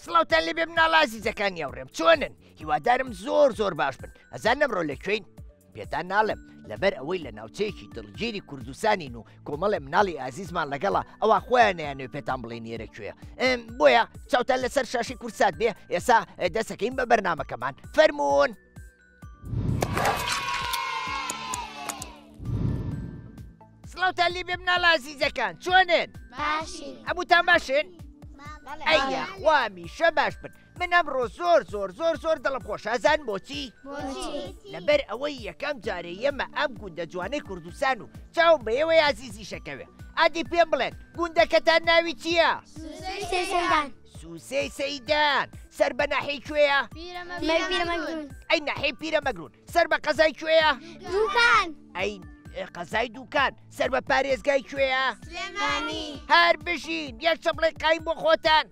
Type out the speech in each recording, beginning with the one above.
سڵاوتان لێبێ مناڵە ئازیزەکانی هاوڕێم چۆنن؟ هیوادارم زۆر زۆر باش بن. ئەزانن ئەمڕۆ لە کوێین؟ پێتان ناڵێم لەبەر ئەوەی لە ناوچەیەکی دڵگیری کوردستانین و کۆمەڵێ مناڵی ئازیزمان لەگەڵە ئەوە خۆیان نەیانەوێ پێتان بڵێن ئێرە کوێیە. بۆیە چاوتان لەسەر شاشەی کوردسات بێ. ئێسا دەسەکەین بە بەرنامەکەمان. فەرموون. سڵاوتان لێ بێ مناڵە ئازیزەکان چۆنن؟ باشین. هەمووتان باشن؟ ئەی یاخوا هەمیشە باش بن. من ئەمڕۆ زۆر زۆر زۆر زۆر دڵم خۆشە. ئەزان بۆچی؟ لەبەر ئەوەی یەکەم جارێ یەمە ئەم گوندە جوانەی کوردستان و چاوم بە ئێوەی ئازیزیشەکەوێ. ئادی پێم بڵێن گوندەکەتان ناوی چییە؟ سوسەی سەیدان سەر بە ناحیەی کوێیە؟ پیرەمەگرون. ئەی ناحیەی پیرەمەگرون سەر بە قەزای کوێیە؟ دوکان. ئەی قەزای دوکان سەر بە پارێزگای کوێیە؟ سلێمانی. هەر بژین، یەک چەپڵەی قایم بۆ خۆتان.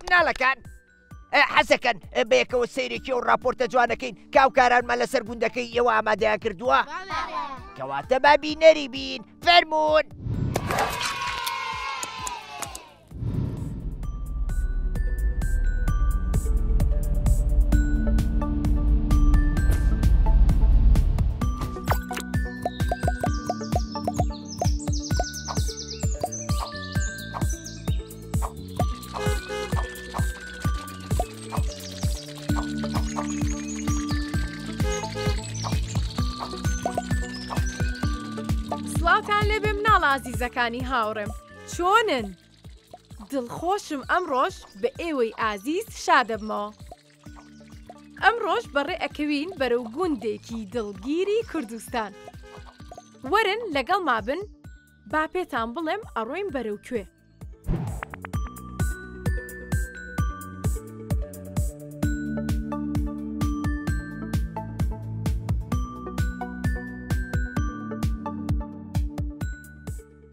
مناڵەکان حەزەکەن بەیەکەوە سەیرێکی ئەو راپۆرتە جوانەکەین کە هاوکارانمان لەسەر گوندەکەی ئێوە ئامادەیان کردووە؟ کەواتە با بینەری بین. فەرموون. سڵاوتان لێبێ مناڵە ئازیزەکانی هاوڕێم چۆنن؟ دڵخۆشم ئەمڕۆش بە ئێوەی ئازیز شادەبمەوە. ئەمڕۆش بەڕێ ئەکەوین بەرەو گوندێکی دڵگیری کوردستان. وەرن لەگەڵما بن با پێتان بڵێم ئەڕۆین بەرەو کوێ.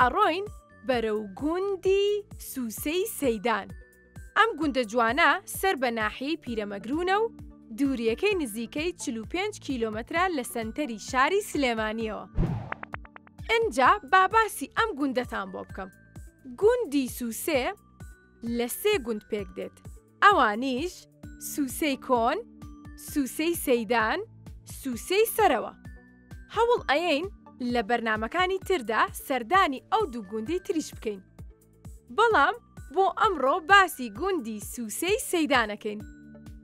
ئەڕۆین بەرەو گوندی سوسەی سەیدان. ئەم گوندە جوانە سەر بە ناحیەی پیرەمەگروونە و دوورییەکەی نزیکەی 45 کیلۆمەترە لە سەنتەری شاری سلێمانییەوە. ئنجا با باسی ئەم گوندەتان بۆ بکەم. گوندی سوسێ لە سێ گوند پێک دێت، ئەوانیش، سوسێی کۆن، سوسێی سەیدان، سوسێی سەرەوە. هەوڵ ئەیەین لە بەرنامەکانی تردا سەردانی ئەو دوو گوندەی تریش بکەین. بەڵام بۆ ئەمڕۆ باسی گوندی سوسێی سەیدان ئەکەین.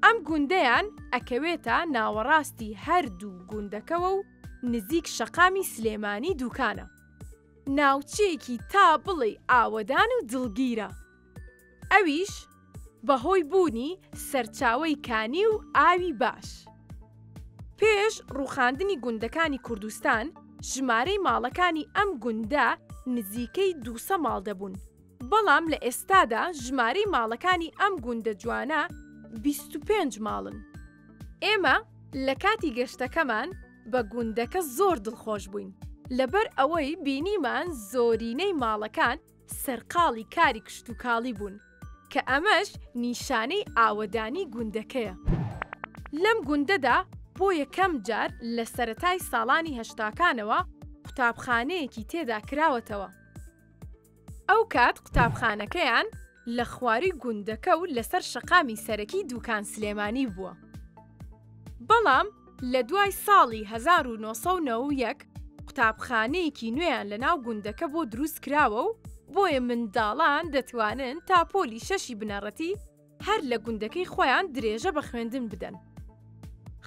ئەم گوندەیان ئەکەوێتە ناوەڕاستی هەردوو گوندەکەوە و نزیک شەقامی سلێمانی دوکانە. ناوچەیەکی تا بڵێی ئاوەدان و دڵگیرە. ئەویش بەهۆی بوونی سەرچاوەی کانی و ئاوی باش. پێش ڕووخاندنی گوندەکانی کوردستان ژمارەی ماڵەکانی ئەم گوندە نزیکەی دووسە ماڵ دەبوون، بەڵام لە ئێستادا ژمارەی ماڵەکانی ئەم گوندە جوانە 25 ماڵن. ئێمە لە کاتی گەشتەکەمان بە گوندەکە زۆر دڵخۆش بووین، لەبەر ئەوەی بینیمان زۆرینەی ماڵەکان سەرقاڵی کاری کشتوکاڵی بوون، کە ئەمەش نیشانەی ئاوەدانی گوندەکەیە. لەم گوندەدا بۆ یەکەم جار لە سەرەتای ساڵانی هەشتاکانەوە قوتابخانەیەکی تێدا کراوەتەوە. ئەو کات قوتابخانەکەیان لە خوارووی گوندەکە و لەسەر شەقامی سەرەکی دوکان سلێمانی بووە. بەڵام لە دوای ساڵی 1991 قوتابخانەیەکی نوێیان لە ناو گوندەکە بۆ دروست کراوە و بۆیە منداڵان دەتوانن تا پۆلی شەشی بنەڕەتی هەر لە گوندەکەی خۆیان درێژە بە خوێندن بدەن.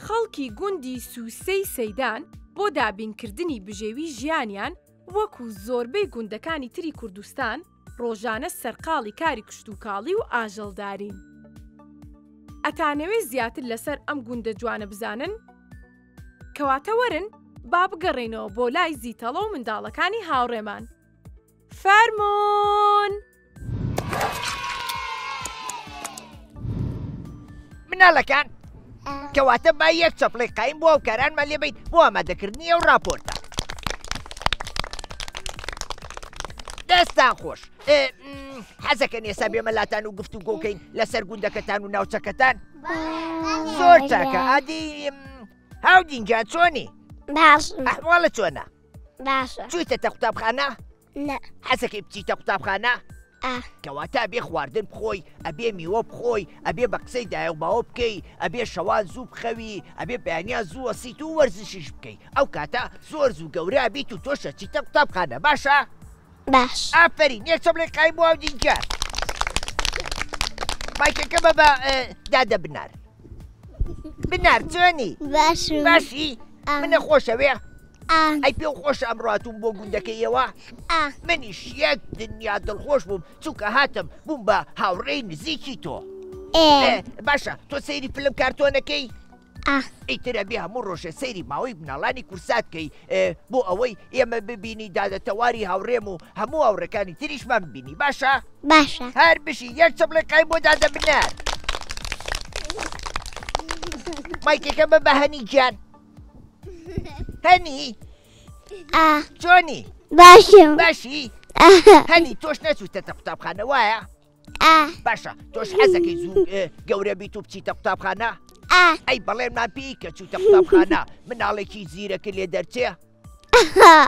خەڵکی گوندی سوسەی سەیدان بۆ دابینکردنی بژێوی ژیانیان وەکو زۆربەی گوندەکانی تری کوردستان ڕۆژانە سەرقاڵی کاری کشتوکاڵی و ئاژەڵدارین. ئەتانەوێ زیاتر لەسەر ئەم گوندە جوانە بزانن؟ کەواتە وەرن با بگەڕێینەوە بۆ لای زیتەڵە و منداڵەکانی هاوڕێمان. فەرموون! مناڵەکان کەواتە با یەک چەپڵەی قایم بۆ هاوکارانمان لێبەین بۆ ئامادەکردنی ئەو راپۆرتە. دەستان خۆش. حەزەکەن ئێستا بێمە لاتان و گفتوگۆکەین لەسەر گوندەکەتان و ناوچەکەتان؟ زۆر چاکە. ئادی هاودین گیان چۆنی؟ باشم. ئەحواڵت چۆنە؟ باشە. چوویتەتە قوتابخانە؟ نا. حەزەکەی بچیتە قوتابخانە؟ ئا. کەواتە ئەبێ خواردن بخۆی، ئەبێ میوە بخۆی، ئەبێ بە قسەی دایە و باوە بکەی، ئەبێ شەوان زوو بخەوی، ئەبێ بەیانیان زوو هەسیت و وەرزشیش بکەی. ئەو کاتە زۆر زوو گەورە ئەبیت و تۆش ئەچیتە قوتابخانە. باشە؟ باش. ئافەرین یەک چەپڵەی قایم بۆ ئەو دینکە. مایکەکە بە بە دادە بنار. بنار چۆنی؟ باشم. باشی؟ منە خۆشەوێ؟ ئا. ئەی پێو خۆشە ئەمڕۆ هاتووم بۆ گوندەکەی ئێوە؟ ئا. منیش یەک دنیا دڵخۆش بووم چونکە هاتم بووم بە هاوڕێی نزیکی تۆ. ئێ. باشە تۆ سەیری فلم کارتۆنەکەی؟ ئا. ئیتر ئەبێ هەموو ڕۆژێ سەیری ماوەی مناڵانی کورسات کەی بۆ ئەوەی ئێمە ببینی دادە تەواری هاوڕێم و هەموو هاوڕێکانی تریشمان ببینی باشە؟ باشە. هەر بژی یەک چەپڵەی قایم بۆ دادە بنار. مایکەکە بە بە هەنی گیان. هەنی؟ ئا. چۆنی؟ باشم. باشی؟ هەنی تۆش نەچوویتەتە قوتابخانە وایە؟ ئا. باشە تۆش حەزەکەی زوو گەورە بیت و بچیتە قوتابخانە؟ ئا. ئەی بەڵێنمان پێی کە چوویتە قوتابخانە مناڵێکی زیرەکە لێ دەرچێ؟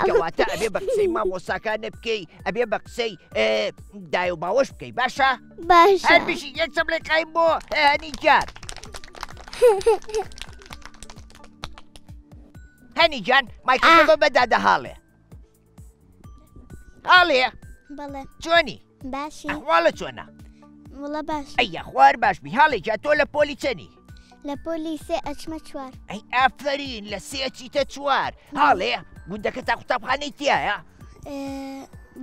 کەواتە ئەبێ بە قسەی مامۆساکانە بکەی ئەبێ بە قسەی دایە و باوەش بکەی باشە؟ باشە. هەر بژی یەک چەپڵەی قایم بۆ هەنی گیان. هەنی گیان مایکەکە بە بە دادە هاڵێ. هاڵێ؟ بەڵێ. چۆنی؟ باشی. ئەحواڵە چۆنە؟ وڵا باش. ئەی یاخوار باش بی. هاڵێ گیان تۆ لە پۆلی چەنی؟ لە پۆلی سێ ئەچمە چوار. ئەی ئافەرین لە سێ ئەچیتە چوار. هاڵێ گوندەکە تا قوتابخانەی تایە؟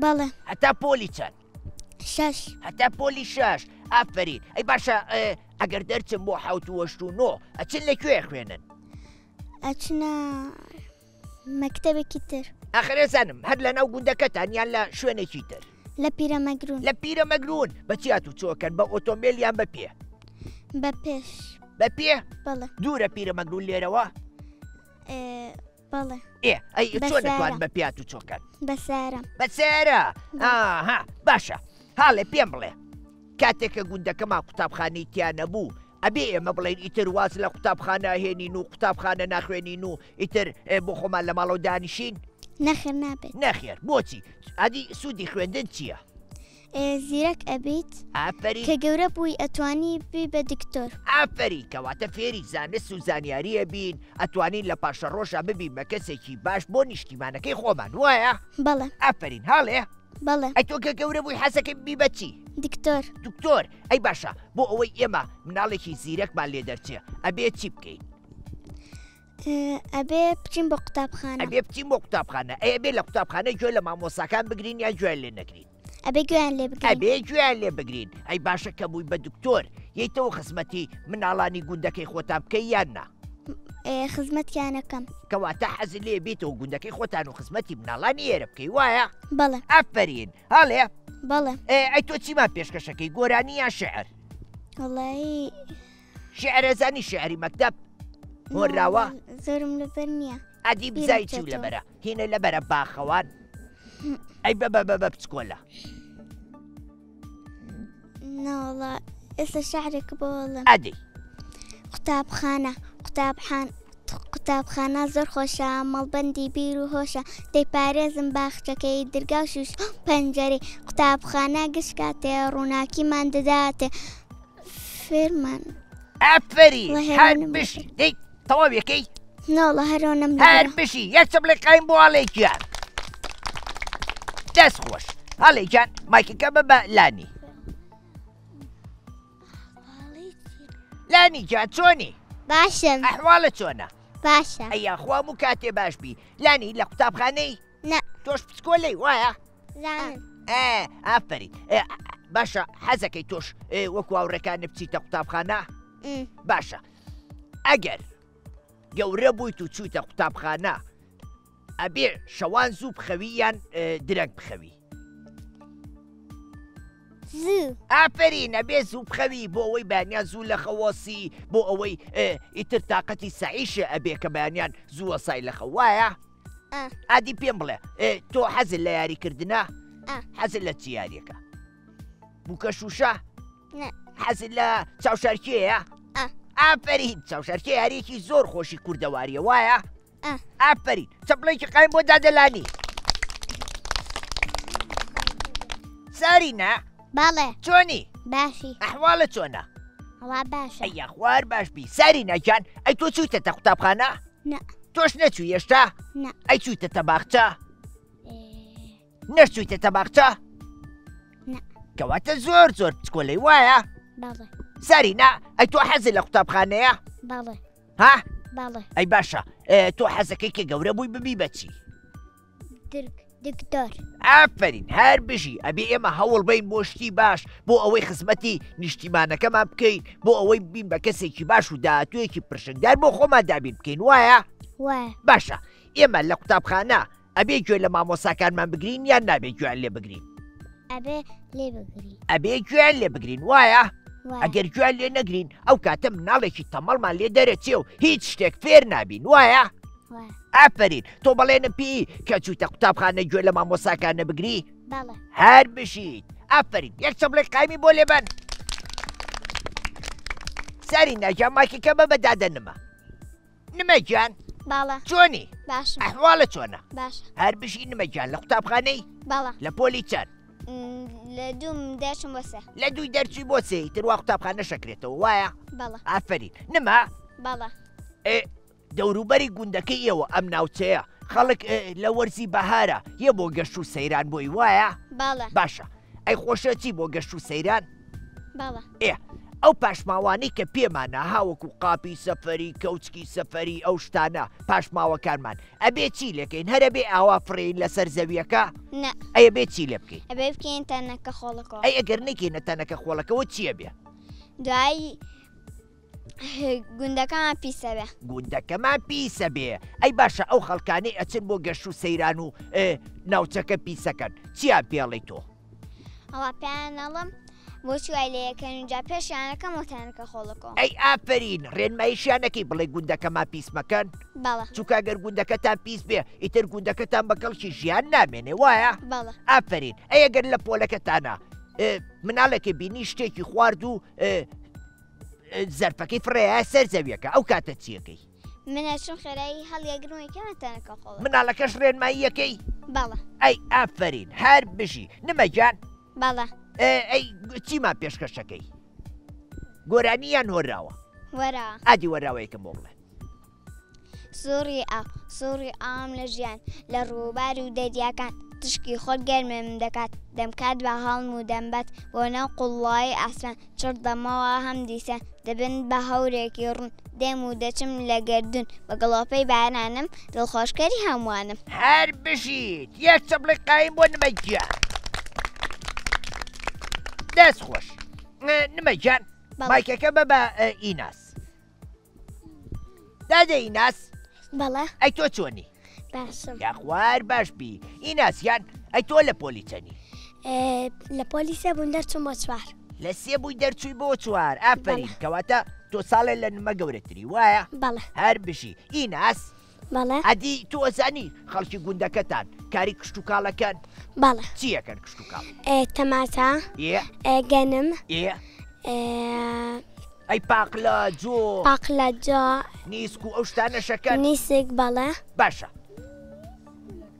بەڵێ. هەتا پۆلی چەند؟ شەش. هەتا پۆلی شەش. ئافەرین. ئەی باشە ئەگەر دەرچم بۆ حەوت و هەشت و نۆ ئەچن لە کوێ خوێنن؟ ئەچنە مەکتەبێکی تر. ئاخر ئێزانم هەر لە ناو گوندەکەتان یان لە شوێنێکی تر؟ لە پیرەمەگرون. لە پیرەمەگرون. بە چی هاتوچۆکەن؟ بە ئۆتۆمبێل یان بە پێ؟ بە پێش. بە پێ؟ بەڵێ. دوورە پیرەمەگرون لێرەوە؟ بەڵێ. ئێ ئەی بە چۆن ئەتوان سەیارە. بە پێ هاتوچۆکەن؟ بە سەیارە. بە سەیارە. ئاها باشە هاڵێ پێم بڵێ کاتێک کە گوندەکەمان قوتابخانەی تیا نەبوو ئەبێ ئێمە بڵێین ئیتر واز لە قوتابخانە هێنین و قوتابخانە ناخوێنین و ئیتر بۆ خۆمان لە ماڵەوە دانیشین؟ نەخێر نابێت. نەخێر بۆچی؟ ئەدی سوودی خوێندن چییە؟ زیرەک ئەبیت. ئافەرین. کە گەورە بووی ئەتوانی بی بە دکتۆر. ئافەرین کەواتە فێری زانست و زانیاری ئەبین ئەتوانین لە پاشەڕۆژا ببین بە کەسێکی باش بۆ نیشتیمانەکەی خۆمان وایە؟ بەڵێ. ئافەرین هاڵێ؟ بەڵێ. ئەی تۆ کە گەورە بووی حەزەکەی ببی بە چی؟ دکتۆر. دکتۆر ئەی باشە بۆ ئەوەی ئێمە مناڵێکی زیرەکمان لێ دەرچێ ئەبێ چی بکەین؟ ئەبێ بچین بۆ قوتابخانە. ئەبێ بچین بۆ قوتابخانە. ئەی ئەبێ لە قوتابخانە گوێ لە مامۆستاکان بگرین یان گوێیان لێ نەگرین؟ ئەبێ گوێیان لێ بگرین. ئەبێ گوێیان لێ بگرین. ئەی باشە کە بووی بە دکتۆر یەیتەوە خزمەتی مناڵانی گوندەکەی خۆتان بکەی یان نا؟ خزمەتیانەکەم. کەواتە حەزت لێ بێتەوە گوندەکەی خۆتان و خزمەتی مناڵانی ئێرە بکەی وایە؟ بەڵێ. ئافەرین. هاڵێ؟ بەڵێ. ئەی تۆ چیمان پێشکەشەکەی گۆرانی یان شعر؟ وەڵایی شعر ئەزانی شعری مەکتەب هۆنراوە؟ زۆرم لەبەر نییە. ئەدی بزای چی لەبەرە؟ هینە لەبەرە باخەوان؟ ئەی بە بە بە بچکۆلە. ناوەڵا ئێستا شعرێک بۆ ئەڵێم. ئەدی. قوتابخانە قوتابحان قوتابخانە زۆر خۆشە مەڵبەندی بیر و هۆشە دەیپارێزم باخچەکەی درگا و شوش پەنجەرەی قوتابخانە گشت کاتێ ڕووناکیمان دەداتێ فێرمان. ئافەرین هەر بژی دەی تەواویەکەی؟ ناوەڵا هەرۆنم هەر بژی یەک چەپڵەی قایم بۆ هاڵێ گیان. دەست خۆش هاڵێ گیان مایکەکە بە بە لانی. لانی گیان چۆنی؟ باشم. ئەحواڵت چۆنە؟ باشە. ئەی یاخوا هەموو کاتێ باش بی. لانی لە قوتابخانەی؟ نا. تۆش پچکۆلەی وایە؟ زانم. ئافەرین. باشە حەزەکەی تۆش وەکو هاوڕێکانت بچیتە قوتابخانە؟ باشە ئەگەر گەورە بوویت و چوویتە قوتابخانە ئەبێ شەوان زوو بخەوی یان درەنگ بخەوی؟ زوو. ئافەرین ئەبێ زوو بخەوی بۆ ئەوەی بەیانیان زوو لە خەوەسی بۆ ئەوەی ئیتر تاقەتی سەعیشە ئەبێ کە بەیانیان زوو وەسای لە خەو وایە؟ ئادی پێم بڵێ تۆ حەزت لە یاریکردنە؟ حەزت لە چی یاریەکە؟ بووکە شوشە؟ حەزت لە چاوشارکێیە؟ ئافەرین چاوشارکێ یاریەکی زۆر خۆشی کوردەواریە وایە؟ ئافەرین چەپڵێکی قایم بۆ دادەلانی. سارینا؟ بەڵێ. چۆنی؟ باشی. ئەحواڵت چۆنە؟ وەڵا باشە. ئەی یاخوا هەر باش بی. سارینا گیان ئەی تۆ چوویتەتە قوتابخانە؟ نا. تۆش نەچووی هێشتا؟ نا. ئەی چوویتەتە باخچە؟ نەشچوویتەتە باخچە؟ نا. کەواتە زۆر زۆر بچکۆلەی وایە؟ بەڵێ. سارینا ئەی تۆ حەزت لە قوتابخانەیە؟ بەڵێ. ها؟ بەڵێ. ئەی باشە تۆ حەزەکەی کە گەورە بووی ببی بە چی؟ دکتۆر. ئافەرین هەر بژی ئەبێ ئێمە هەوڵ بەین بۆ شتی باش بۆ ئەوەی خزمەتی نیشتیمانەکەمان بکەین بۆ ئەوەی ببین بە کەسێکی باش و داهاتوویەکی پرشنگدار بۆ خۆمان دابین بکەین وایە؟ وایە. باشە ئێمە لە قوتابخانە ئەبێ گوێ لە مامۆساکانمان بگرین یان نابێ گوێیان لێ بگرین؟ ئەبێ لێ بگرین. ئەبێ گوێیان لێ بگرین وایە؟ ئەگەر گوێیان لێ نەگرین ئەو کاتە مناڵێکی تەمەڵمان لێ دەرەچێ و هیچ شتێک فێر نابین وایە؟ ئافرین تۆ بەڵێنم پێی کە چوویتە قوتابخانە گوێ لە مامۆساکانە بگری؟ هەر بژیت ئافرین یەک چەپڵێک قایمی بۆ لێبەن ساری ناگیان مایکەکە بە بە دادە نمە نمە گیان بەڵێ چۆنی باشم ئەحواڵت چۆنە باشە هەر بژی نمە گیان لە قوتابخانەی بەڵێ لە پۆلی چەند لە دووم دەرچم بۆ سێ لە دووی دەرچووی بۆ سێ ئیتر وا قوتابخانە شەکرێتەوە وایە بەڵێ ئافرین نمە بەڵێ ئێ دەوروبەری گوندەکەی ئێوە ئەم ناوچەیە خەڵک لە وەرزی بەهارە یە بۆ گەشت و سەیران بۆی وایە؟ بەڵێ. باشە ئەی خۆشە چی بۆ گەشت و سەیران؟ بەڵێ. ئێ ئەو پاشماوانەی کە پێمانە هاوەکو قاپی سەفەری کەوچکی سەفەری ئەو شتانە پاشماوەکانمان ئەبێ چی لێکەین هەر ئەبێ ئاوا فڕێین لەسەر زەویەکە؟ نا. ئەی ئەبێ چی لێ بکەین؟ ئەبێ بکەین تەنەکە خۆڵەکەوە. ئەی ئەگەر نەیکەینە تەنەکە خۆڵەکەوە چی ئەبێ؟ دوایی گوندەکەمان پیسە بێ. گوندەکەمان پیسە بێ. ئەی باشە ئەو خەڵکانەی ئەچن بۆ گەشت و سەیران و ناوچەکە پیسەکەن چیان پێڵی تۆ؟ ئەوە پێیان ئەڵێم بۆچی وای لێ ئەکەن و جا پێشیان ئەکەم و تەنەکە خۆڵەکەوە. ئەی ئافەرین ڕێنماییشیان ئەکەی بڵێ گوندەکەمان پیس مەکەن؟ بەڵێ. چونکە ئەگەر گوندەکەتان پیس بێ ئیتر گوندەکەتان بە کەڵکی ژیان نامێنێ وایە؟ بەڵێ. ئافەرین ئەی ئەگەر لە پۆلەکەتانا مناڵێکە بینی شتێکی خوارد و زەرفەکەی فڕێیە سەر زەویەکە ئەو کاتە چیەکەی؟ من ئەچم خێرایی هەڵیەگرم و یکەمە تەنەکە خۆڵ. مناڵەکەش ڕێنماییەکەی؟ بەڵێ. ئەی ئافەرین هەر بژی نمە گیان. بەڵێ. ئەی چیمان پێشکەشەکەی؟ گۆرانی یان هۆنراوە؟ وەراوە. ئادی وەراوەیەکم بۆ بڵێ. سوڕی ئاو، سوڕی ئاوم لە ژیان، لە ڕووبار و دەریاکان، تشکی خۆر گەرمم دەکات، دەمکات بە هەڵم و دەمبات بۆ ناو قوڵایی ئاسمان، چڕ دەمەوە هەم دیسان، دەبن بە هەورێکی ڕوون، دێم و دەچم لە گەردوون، بە گڵۆپەی بارانم، دڵخۆشکەری هەمووانم. هەر بژیت یەک چەپڵەی قایم بۆ نمە گیان. دەست خۆش نمە گیان مایکەکە بە بە ئیناس. دادە ئیناس بەڵێ ئەی تۆ چۆنی باشم یاخوار باش بی ئیناسیان ئەی تۆ لە پۆلی چەنی لە پۆلی سێ بوون دەرچوم بۆ چوار لە سێ بووی دەرچووی بۆ چوار ئافرین کەواتە تۆ ساڵێ لە نمە گەورەتری وایە بەڵێ هەر بژی ئیناس بەڵێ ئەدی تۆ ئەزانی خەڵکی گوندەکەتان کاری کشتوکاڵەکەن؟ بەڵێ. چی ئەکەن کشتوکاڵ؟ تەماتە. ئێ. گەنم. ئێ. ئەی پاقلە جۆ. پاقلە جۆ. نیسک و ئەو شتانەشەکەن؟ نیسک بەڵێ. باشە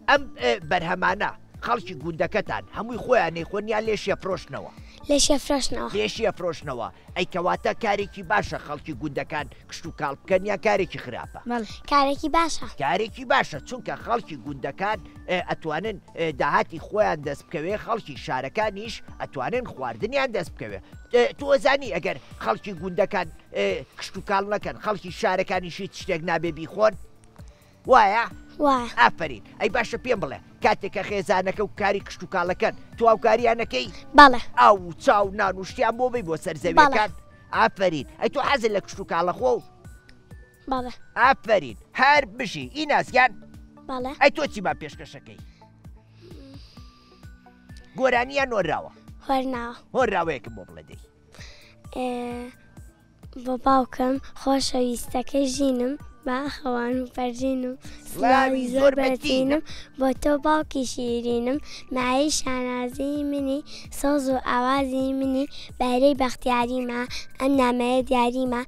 ئەم بەرهەمانە خەڵکی گوندەکەتان هەمووی خۆیان نەیخۆن یان لێشی ئەفرۆشنەوە؟ لێشی ئەفرۆشنەوە. لێشی ئەفرۆشنەوە. ئەی کەواتە کارێکی باشە خەڵکی گوندەکان کشتوکاڵ بکەن یان کارێکی خراپە؟ کارێکی باشە. کارێکی باشە چونکە خەڵکی گوندەکان ئەتوانن داهاتی خۆیان دەست بکەوێ خەڵکی شارەکانیش ئەتوانن خواردنیان دەست بکەوێ تۆ ئەزانی ئەگەر خەڵکی گوندەکان کشتوکاڵ نەکەن خەڵکی شارەکانیش هیچ شتێک نابێ بیخۆن؟ وایە؟ وایە. ئافەرین. ئەی باشە پێم بڵێ کاتێک کە خێزانەکە و کاری کشتوکاڵەکەن تۆ هاوکاریان ئەکەی؟ بەڵێ. ئاو و چا و نان و شتیان بۆ بەی بۆ سەر زەویەکان؟ بەڵێ. ئافەرین. ئەی تۆ حەزت لە کشتوکاڵە خۆ؟ بەڵێ. ئافەرین. هەر بژی. ئیناس گیان. بەڵێ. ئەی تۆ چیمان پێشکەشەکەی؟ گۆرانی یان هۆنراوە؟ هۆنراوە. هۆنراوەیەکم بۆ بڵێ دەی. بۆ باوکم خۆشەویستەکەی ژینم باخەوان و پەرژینم سڵاوی زۆر بەتینم بۆ تۆ باوکی شیرینم مایەی شانازی منی سۆز و ئاوازی منی بەهرەی بەختیاریمە ئەم نامەیە دیاریمە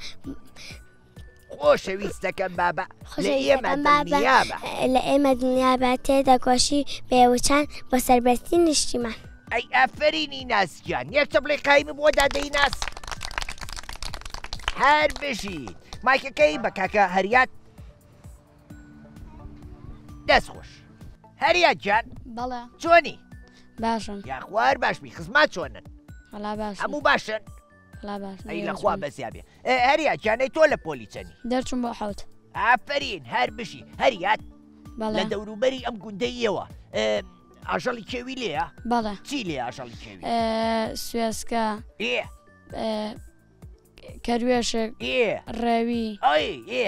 خۆشەویستەکەم بابە لە ئێمە دڵنیابە لە ئێمە دڵنیابە تێدەکۆشی بێوچان بۆ سەربەستی نیشتیمان. ئەی ئافەرین ئیناس گیان یەک چەپڵەی قایمی بۆ دادە ئیناس هەر بژیت مایکەکەی بە کاکە هەریات دەست خۆش هەریات گیان بەڵێ چۆنی باشم یاخوار باش بی خزمات چۆنن وەڵا باشم هەموو باشن وەڵا باشم ئەی لەخوا بەزیا بێ هەریات گیان ئەی تۆ لە پۆلی چەنی دەرچووم بۆ حەوت ئافەرین هەر بژی هەریات بەڵێ لە دەوروبەری ئەم گوندەی ئێوە ئاژەڵی کێوی لێیە؟ بەڵێ. چی لێیە ئاژەڵی کێوی؟ سوێسکە. ئێ. کەروێشک. ئێ. ڕێوی. ئەی ئێ.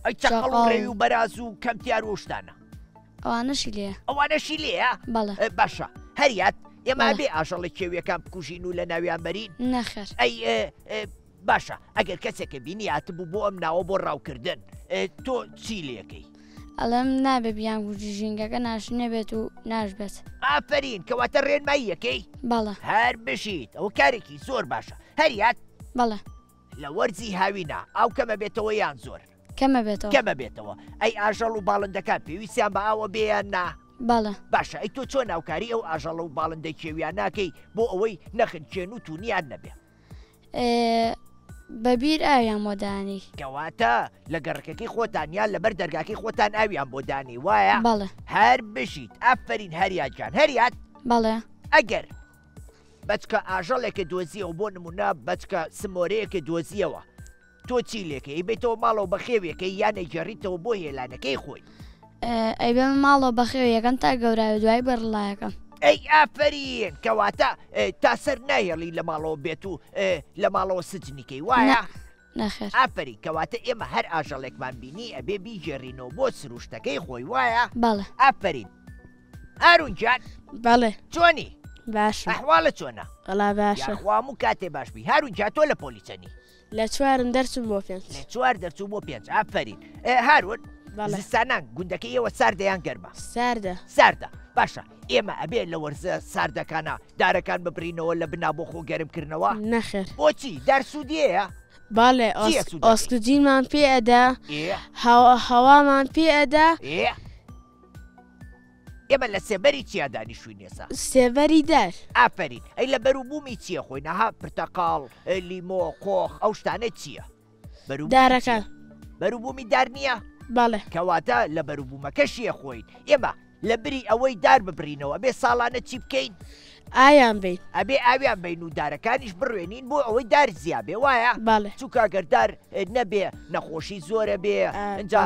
ئەی چەقەڵ و ڕێوی و بەراز و کەمتیار و شتانە. ئەوانەشی لێیە. ئەوانەشی لێیە؟ بەڵێ. باشە هەریات ئێمە بێ ئاژەڵە کێویەکان بکوژین و لە ناویان بەرین؟ نەخێر. ئەی باشە ئەگەر کەسێکە بینی هاتبوو بۆ ئەم ناوە بۆ ڕاوکردن تۆ چی لێکەی؟ ئەڵێم نابێ بیانکوژی ژینگەکە ناشرینە بێت و ناش بێت. ئافەرین کەواتە ڕێنماییەکەی؟ بەڵێ. هەر بژیت ئەوە کارێکی زۆر باشە. هەریات؟ بەڵێ. لە وەرزی هاوینا ئاو کەمە بێتەوە یان زۆر؟ کەمە بێتەوە. کەمە بێتەوە. ئەی ئاژەڵ و باڵندەکان پێویستیان بە ئاوە بێ یان نا؟ بەڵێ. باشە ئەی تۆ چۆن هاوکاری ئەو ئاژەڵ و باڵندەی کێویان ناکەی بۆ ئەوەی نەخنکێن و تونیان نەبێ؟ بە بیر ئاویان بۆ دانێی. کەواتە لە گەڕەکەکەی خۆتان یان لەبەر دەرگاکەی خۆتان ئاویان بۆ دانێی وایە؟ بەڵێ. هەر بژیت ئافەرین هەریاد گیان. هەریاد؟ بەڵێ. ئەگەر بەچکە ئاژەڵێکت دۆزیەوە بۆ نمونە بەچکە سمۆرەیەکت دۆزیەوە تۆ چی لێکەی ئەیبەیتەوە ماڵەوە بەخێویەکەی یان ئەیگێڕیتەوە بۆ هێلانەکەی خۆی؟ ئەیبەمە ماڵەوە بەخێوی یەکەم تا گەوراوی دوایی بەرڵایەکەم. ئەی ئافەرین کەواتە تا سەر ناهێڵی لە ماڵەوە بێت و لە ماڵەوە سجنی کەی وایە؟ نەخێر. ئافەرین کەواتە ئێمە هەر ئاژەڵێکمان بینی ئەبێ بیگێڕینەوە بۆ سروشتەکەی خۆی وایە؟ بەڵێ. ئافەرین. هارون گیان. بەڵێ. چۆنی؟ باشم. ئەحواڵت چۆنە؟ وەڵا باشە. یاخوا هەموو کاتێ باش بی. هارون گیان تۆ لە پۆلی چەنی؟ لە چوارم دەرچووم بۆ پێنج. لە چوار دەرچوو بۆ پێنج ئافەرین. هارون بەڵێ. زستانان گوندەکەی ئێوە ساردە یان گەرمە؟ ساردە. ساردە باشە ئێمە ئەبێ لە وەرزە ساردەکانا دارەکان ببڕینەوە لە بنا بۆ خۆ گەرمکردنەوە؟ نەخێر. بۆچی؟ دار سوودی هەیە؟ بەڵێ چییە سوودەکەی؟ ئۆسکجینمان پێ ئەدا، ئێ. هەوامان پێ ئەدا. ئێ. ئێمە لە سێبەری چیا دانیشتوین ئێسا؟ سێبەری دار. ئافەرین ئەی لە بەروبوومی چییە خۆی نەها پرتەقاڵ لیمۆ قۆخ ئەو شتانە چییە؟ بەروبوومی دارەکان. چییە؟ بەروبوومی دار نییە؟ بەڵێ. کەواتە لە بەروبوومەکەشیە خۆین. ئێمە لە بری ئەوەی دار ببڕینەوە ئەبێ ساڵانە چی بکەین؟ ئاویان بەین. ئەبێ ئاویان بەین و دارەکانیش بڕوێنین بۆ ئەوەی دار زیا بێ وایە؟ بەڵێ. چونکە گەر دار نەبێ نەخۆشی زۆرە بێ ئینجا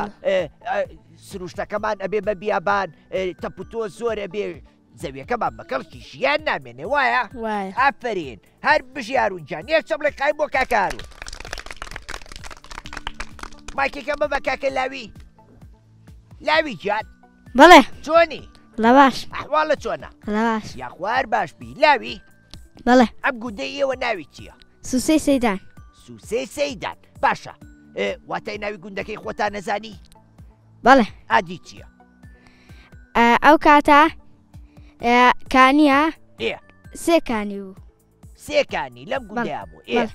سروشتەکەمان ئەبێ بە بیابان تەپ و تۆز زۆر ئەبێ زەویەکەمان بە کەڵکی ژیان نامێنێ وایە؟ وایە. ئافەرین هەر بژی هارون گیان یەک چەپڵێک قایم بۆ کاکە هارون مایکەکە ببە کاکە لاوی لاوی گیان بەڵێ. چۆنی؟ لە باش. ئەحواڵت چۆنە؟ لە باش. یاخوا هەر باش بی لاوی؟ بەڵێ. ئەم گوندەی ئێوە ناوی چییە؟ سوسەی سەیدان. سوسەی سەیدان باشە واتای ناوی گوندەکەی خۆتان نەزانی؟ بەڵێ. ئادی چییە؟ ئەو کاتە کانیە ئێ سێ کانی بوو. سێ کانی لەم گوندەیا بوو ئێ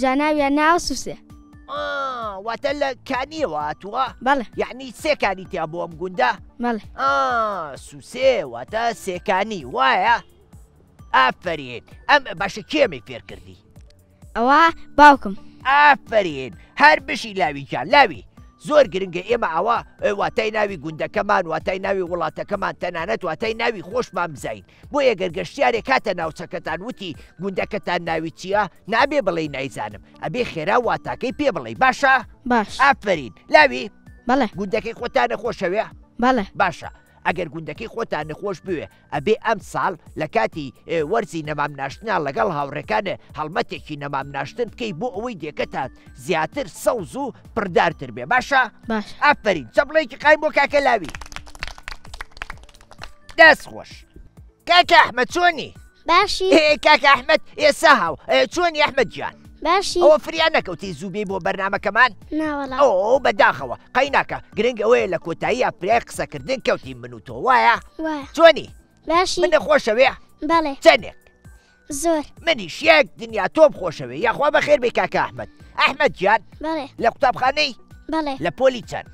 جاناویان ناوە سوسێ. واتە لە کانیەوە هاتووە؟ بەڵێ. یعنی سێ کانی تیا بۆ ئەم گوندە؟ بەڵێ. سوسێ واتە سێکانی وایە؟ ئافەرین ئەم باشە کێ ئەمەی فێر کردی؟ ئەوە باوکم. ئافەرین هەر بژی لاوی گیان لاوی زۆر گرنگە ئێمە ئاوا واتای ناوی گوندەکەمان واتای ناوی وڵاتەکەمان تەنانەت واتای ناوی خۆشمان بزانین بۆیە گەر گەشتیارێک هاتە ناوچەکەتان وتی گوندەکەتان ناوی چییە نابێ بڵێی نایزانم ئەبێ خێرا واتاکەی پێ بڵێی باشە؟ باش. ئافەرین لاوی بەڵێ. گوندەکەی خۆتانە خۆشەوێ؟ بەڵێ. باشە ئەگەر گوندەکەی خۆتان خۆش بوێ ئەبێ ئەمساڵ لە کاتی وەرزی نەمام ناشتنا لەگەڵ هاوڕێکانێ هەڵمەتێکی نەمام ناشتن بکەی بۆ ئەوەی دێکەتان زیاتر سەوز و پڕدارتر بێ باشە؟ باش. ئافەرین چەپڵەیەکی قایم بۆ کاکە لاوی. دەست خۆش. کاکە ئەحمەد چۆنی؟ باشی. کاکە ئەحمەد ئێسا هاو چۆنی ئەحمەد گیان؟ باشی. ئەوە فریا نەکەوتی زوو بێی بۆ بەرنامەکەمان؟ ناوەڵا. ئۆ بەداخەوە قەیناکە گرنگ ئەوەیە لە کۆتاییە فریای قسەکردن کەوتی من و تۆ وایە؟ وایە. چۆنی؟ باشی. منە خۆشەوێ؟ بەڵێ. چەندێک؟ زۆر. منیش یەک دنیا تۆم خۆشەوێ یاخوا بەخێر بێی کاکە ئەحمەد. ئەحمەد گیان؟ بەڵێ. لە قوتابخانەی؟ بەڵێ. لە پۆلی چەند؟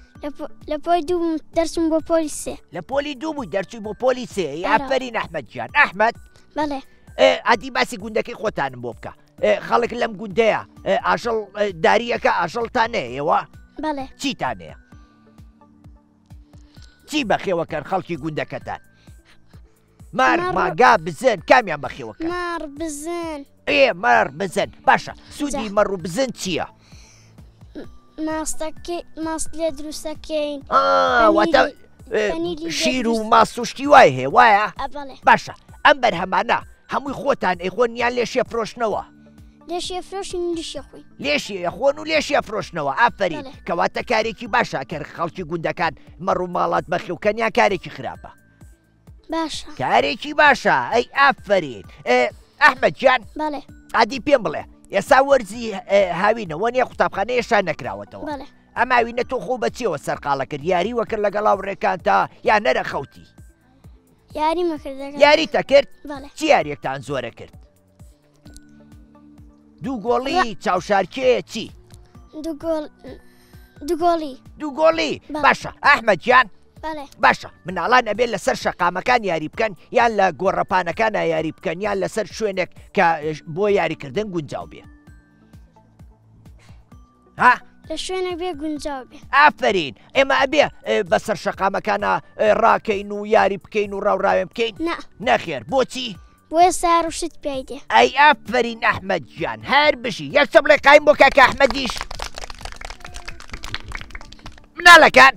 لە پۆلی دوو بووم دەرچووم بۆ پۆلی سێ. لە پۆلی دوو بووی دەرچووی بۆ پۆلی سێ. ئافەرین ئەحمەد گیان. ئەحمەد. بەڵێ. ئەدی باسی گوندەکەی خۆتانم بۆ بکە. خەڵک لەم گوندەیە ئاژەڵ داریەکە ئاژەڵتان هەیە ئێوە؟ بەڵێ. چیتان هەیە؟ چی بەخێوەکەن خەڵکی گوندەکەتان؟ مار مانگا بزن کامیان بەخێوەکەن؟ مەڕ بزن. ئێ مەڕ بزن باشە سوودی مەڕ و بزن چییە؟ ماستەکەی ماست لێ دروستەکەین واتە شیر و ماست و شتی وای هەیە وایە؟ باشە ئەم بەرهەمانە هەمووی خۆتان ئەیخۆن یان لێشێ فرۆشنەوە؟ لێشێ فرۆشین لێشێ خۆین لێشی ئەخۆن و لێشی ئەفرۆشنەوە ئافەرین کەواتە کارێکی باشە کە خەڵکی گوندەکان مەڕ و ماڵات بەخێوکەن یان کارێکی خراپە؟ باشە کارێکی باشە ئەی ئافەرین ئەحمەد گیان بەڵێ ئادی پێم بڵێ ئێستا وەرزی هاوینەوە نیە قوتابخانە هێشتا نەکراوەتەوە بەڵێ ئەم هاوینە تۆ خۆ بە چیەوە سەرقاڵە کرد یاری وەکرد لەگەڵ هاوڕێکانتا یا نەرە خەوتی یاری مەکرد لەگەڵ یاری تەکرد بەڵێ چی یاریەکتان زۆرە کرد دوو گۆڵی چاوشارکێ چی؟ دوو گۆڵی دوو گۆڵی باشە ئەحمەد گیان باشە مناڵان ئەبێت لەسەر شەقامەکان یاری بکەن یان لە گۆڕەپانەکانە یاری بکەن یان لەسەر شوێنێک کە بۆ یاریکردن گونجاو بێ ها لە شوێنێک بێ گونجاو بێ ئافرین ئێمە ئەبێ بەسەر شەقامەکانە ڕاکەین و یاری بکەین و ڕاوراوێن بکەین نەخێر بۆچی بۆیە سار و شت پیای دێ. ئەی ئافەرین ئەحمەد گیان هەر بژی یەک چەپڵێ قایم بۆ کاکە ئەحمەدیش مناڵەکان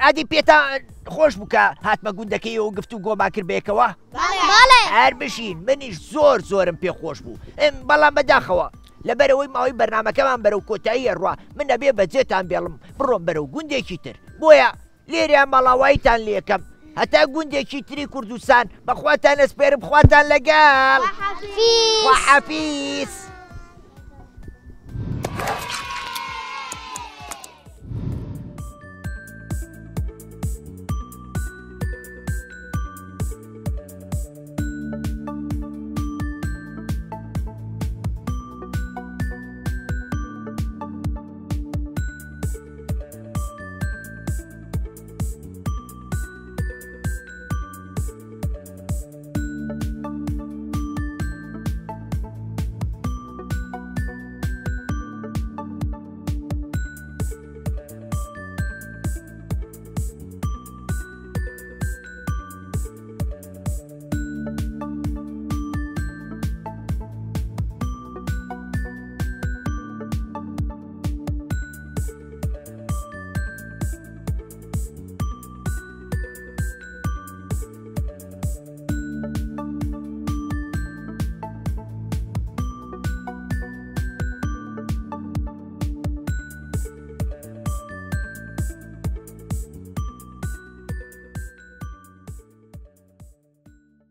ئادی پێتان خۆش بوو کە هاتمە گوندەکەی و گفت و گۆمان کرد بێکەوە هەر بژین منیش زۆر زۆرم پێ خۆش بوو ئەم بەڵام بەداخەوە لەبەرەوەی ماوەی بەرنمەکەمان بەرەو کۆتایی ڕوا من ئەبێ بەجێتان بێڵم بڕۆم بەرەو گوندێکی تر بۆیە لێرە ماڵاواییتان لێکەم هەتا گوندێکی تری کوردستان بەخواتان ئەسپێرم خواتان لەگەڵ خواحافیز. خواحافیز.